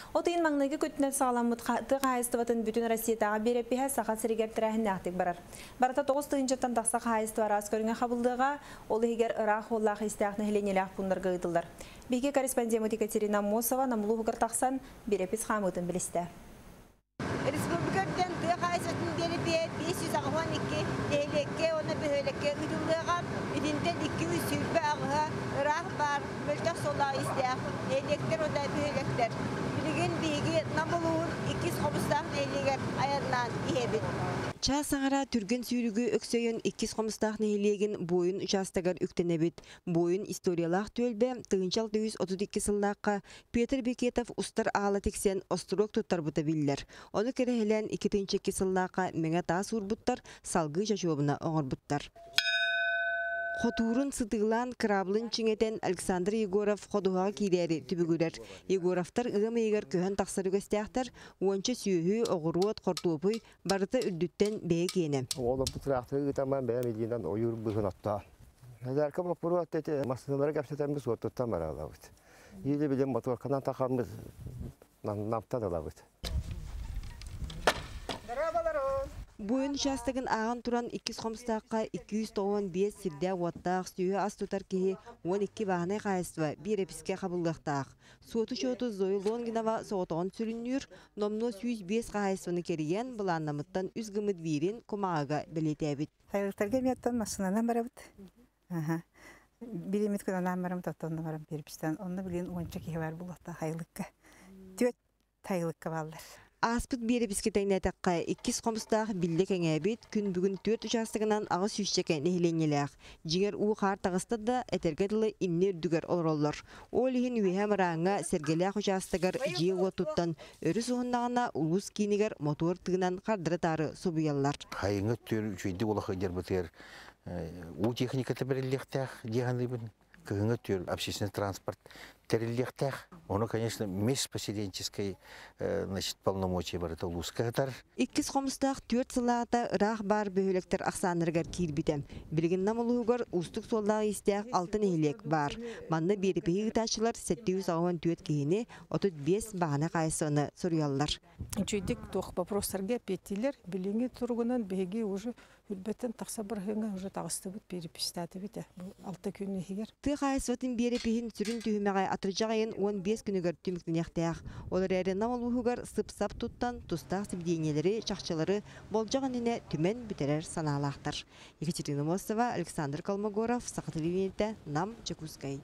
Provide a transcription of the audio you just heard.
От ыйын маҥнайгы күнүттэн саҕаламмыт тыа хаһаайыстыбатын бүтүн Россиятааҕы биэрэпиһэ Саха сиригэр тэрээһиннээхтик барар. Барыта 9000-тан тахса хаһаайыстыба араас көрүҥэ хабыллыаҕа, ол иһигэр ыраах уоллаах-иистээх нэһилиэнньэлээх пууннарга ыытыллар. Биһиги корреспондеммыт Екатерина Аммосова Нам улууһугар тахсан биэрэпис хаамыытын билистэ. Республика үрдүнэн тыа хаһаайыстыбатын биэрэпиһэ 582 нэһилиэккэ уонна бөһүөлэккэ ыытыллыаҕа. Итинтэн 228-һа ыраах баар, мөлтөх суоллаах-иистээх нэһилиэктэр уонна бөһүөлэктэр. Билигин биһиги Нам улууһун иккис Хомустаах нэһилиэгэр айаннаан иһэбит. Чаас аҥара түргэн сүүрүгү өксөйөн иккис Хомустаах нэһилиэгин Буойун учаастагар үктэнэбит. Буойун историялаах түөлбэ 1632 сыллаахха Петр Бекетов устар аала тиксэн остуруок туттарбыта биллэр. Ону кэрэһилээн 2002 сыллаахха мэҥэ таас уурбуттар, салгыы чочуобуна оҥорбуттар. Хотуурун сытыылаан, кыраабылын чиҥэтэн Александр Егоров ходуһаҕа киирээри түбүгүрэр. Егоровтар ыам ыйыгар көһөн тахсар үгэстээхтэр, уонча сүөһү, оҕуруот, хортуопуй барыта үрдүттэн бэйэ киэнэ. Олорбут тыраахтары ыытамман бэйэм илиинэн ойуур быһын оттоон. Хазарка боппуруот ити массыыналары кэпсэтэммит суоттуттан баралабыт. Или билим моторканан тахаммыт намтан ылабыт. Буойун учаастагын ааҕан туран иккис Хомустаахха 295 сирдээх-уоттаах, сүөһү-ас тутар киһи 12 бааһынай хаһаайыстыба биэрэпискэ хабыллыахтаах. Суоту-чуоту Зоя Лонгинова соҕотоҕун сүрүннүүр, номнуо 105 хаһаайыстыбаны кэрийэн, былааннамыттан үс гыммыт биирин кумааҕыга бэлиэтээбит. Сайылыктарга эмиэ массыынанан барабыт. Биримит күн анаан бараммыт, оттон баран биэрбистэн. Онно билигин уонча киһи бар буолуохтаах сайылыкка. Түөрт сайылыкка бааллар. Ааспыт биэрэпискэ тэҥнээтэххэ, иккис Хомустаах биллэ кэҥээбит, күн бүгүн түөрт учаастагынан аҕыс сүүсчэкэ нэһилиэнньэлээх. Дьиҥэр уу-хаар таҕыста да, этэргэ дылы иннэ үрдүгэр олороллор. Ол иһин үөһэ мырааҥҥа Сэргэлээх учаастагар дьиэ-уот туттан, өрүс уһуннаҕына улуус киинигэр мотуор тыынан хардары-таары субуйаллар. Хайыҥы өттүгэр үчүгэйдик улахан дьарбытыгар уу техниката бэриллиэхтээх дии саныыбын. Кыһыҥҥы өттүгэр общественный транспорт тэриллиэхтээх. Ону, конечно, межпоселенческой значит, полномочия барыта улууска сытар. Иккис Хомустаах түөрт сыллааҕыта ыраах баар бөһүөлэктэр ахсааннарыгар киирбитэ. Билигин Нам улууһугар уустук суоллаах-иистээх алта нэһилиэк баар. Манна биэрэпиһи ыытааччылар 784 киһини, 35 баҕана хаайсыаны суруйаллар. Үчүгдик туох вопростарга эппиэттиилэр. Билиҥҥи туругунан биһиги уже үрбэттэн тахса бырыһыҥҥа уже таҕыстыбыт, переписьтаатыбыт бу алта күн иһигэр. Тыа хаһаайыстыбатын биэрэпиһин сүрүн түһүмэҕэ атырдьах ыйын 15 күнүгэр түмүктэниэхтээх. Ол эрээри Нам улууһугар сып-сап туттан, тустаах сибидиэнньэлэри, чахчылары болдьох иннинэ түмэн бүтэрэр санаалаахтар. Екатерина Мостова, Александр Колмогоров, Саха телевидениетэ, Нам, Дьокуускай.